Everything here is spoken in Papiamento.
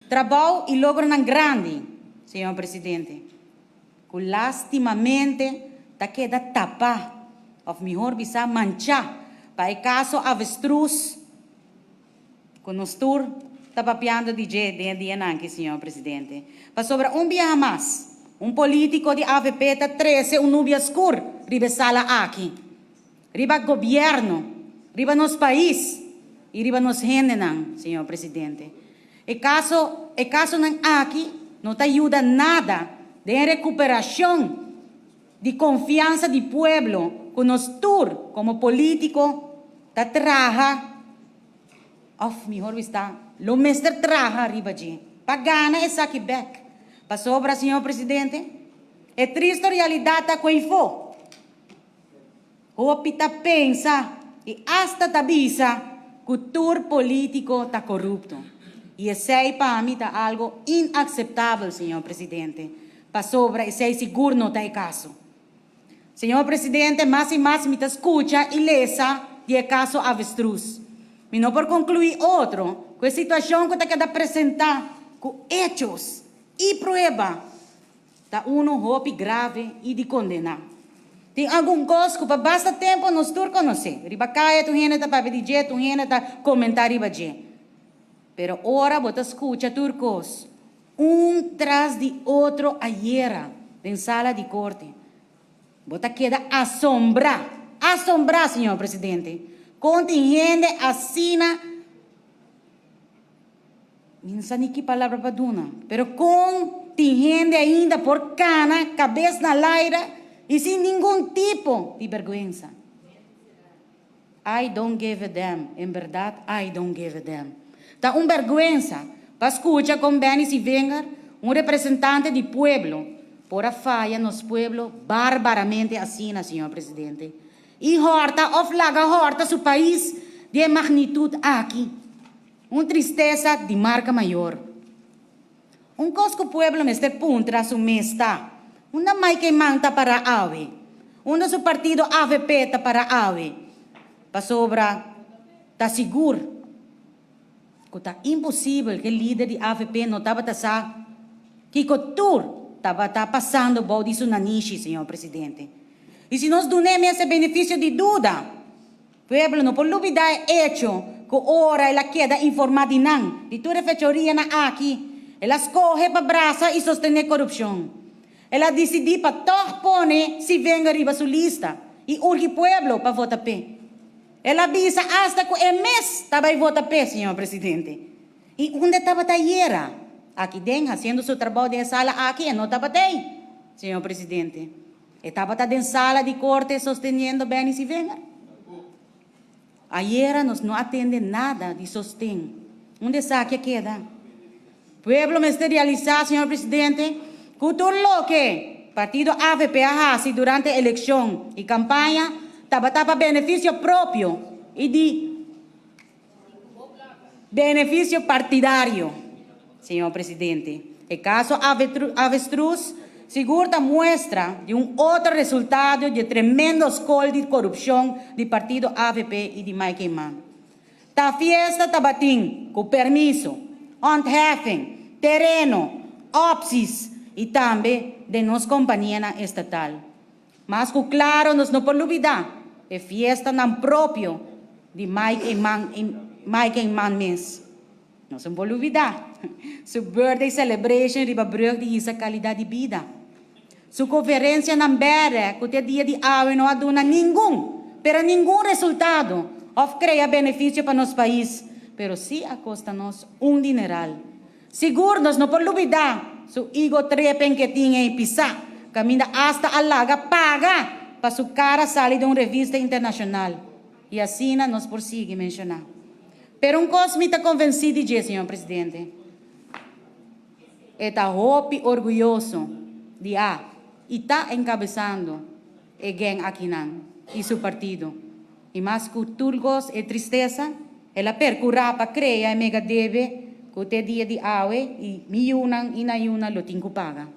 Trabou y logronan grandi, señor Presidente, cu lastimamente ta keda tapa, of mihor bisa mancha, pa e caso Avestruz cu nos tur ta papiando di dje den e dianan aki, señor Presidente. Pasobra un biaha mas, un politico di avp ta trece un nubia scur riba e sala aki. Riba gobierno, riba nos pais y riba nos hendenan, señor Presidente. E caso, e casonan aki no ta yuda nada den e recuperacion di confiansa di pueblo cu nos tur como politico ta traha of mihor bista lo mester traha riba dje pa gana esaki bek. Pasobra, señor Presidente, e tristo realidad ta cu eyfo. Hopi ta pensa y hasta ta bisa cu tur politico ta corupto. Y esey pa mi ta algo inaceptabel, señor Presidente, pasobra esey sigur no ta e caso. Señor Presidente, mas y mas mi ta scucha y lesa di e caso Avestruz. Mi no por conclui otro cu e situacion cu ta keda presenta cu hechos y prueba Ta unu hopi grave i di kondená. Tin algun kos ku pa basta tempu nos tur konosé. Riba kaya tur hende ta papia di dje, tur hende ta komentá riba dje. Pero ora bo ta skucha tur kos, un tras di otro ayera den sala di korte, bo ta keda asombrá, asombrá, señor presidente, kon tin hende asina. Mi no sa ni ki palabra pa duna, pero kon tin hende ainda por kana kabes na laira i sin ningun tipo di bergwensa? I don't give a damn, en berdad I don't give a damn. Ta un bergwensa pa skucha kon Benny Sivenger, un representante di pueblo, por a faya nos pueblo barbaramente asina, señor Presidente, i hòrta òf laga hòrta su pais di e magnitut aki. Un tristesa di marca mayor. Un cos cu pueblo mester puntra su mes ta, unda Mike Eman ta para awe? Unda su partido avp ta para awe? Pasobra ta sigur cu ta imposibel cu e lider di avp no tabata sa kico tur tabata pasando bou di su nanishi, señor Presidente. Y si nos dun'e mes e beneficio di duda, Pueblo no por lubidá e echo ku ora el a keda informá di nan, di tur e fechorianan aki, el a skohe pa brasa i sostené korupshon. El a disidí pa tòg pone Sivenga riba su lista i urgi pueblo pa vota p'e. El a bisa asta ku e mes ta bai vota p'e, señor Presidente. I unda e tabata ayera? Aki den, hasiendo su trabou den e sala aki, e no tabata ei, señor Presidente. E tabata den sala di korte sosteniendo Benny Sivenger? Ayera nos no a tende nada di sosten. Unda esaki a keda? Pueblo mester realisa, señor Presidente, ku tur loke partido avp a hasi durante elekshon i kampaña tabata pa benefisio propio i di Beneficio partidario, señor Presidente. E caso Avestruz sigur ta muestra di un otro resultado di e tremendo scol di corupcion di partido avp y di Mike Eman. Ta fiesta tabatin cu permiso, ontheffing, tereno, opties y tambe den nos companianan estatal. Mas ku klaro nos no por lubidá e fiestanan propio di Mike Eman i Mike Eman mes. Nos no por lubidá su birthday celebration riba brug di hisa kalidat di bida. Su konferensianan bèrdè ku te dia di awe no a duna ningun, pero ningun resultado òf krea benefisio pa nos pais, pero sí a kosta nos un dineral. Sigur nos no por lubidá su igo trepen ke tin ei pisá, kaminda asta a laga paga pa su kara sali den un revista internashonal. I asina nos por sigui menshoná. Pero un kos mi ta konvensí di dje, señor Presidente, e ta hopi orguyoso di a i ta enkabesando e gèng akinan i su partido. I mas ku tur kos e tristesa, el a perkurá pa krea e mega debe ku te dia di awe i mi yunan i nan yunan lo tin ku paga.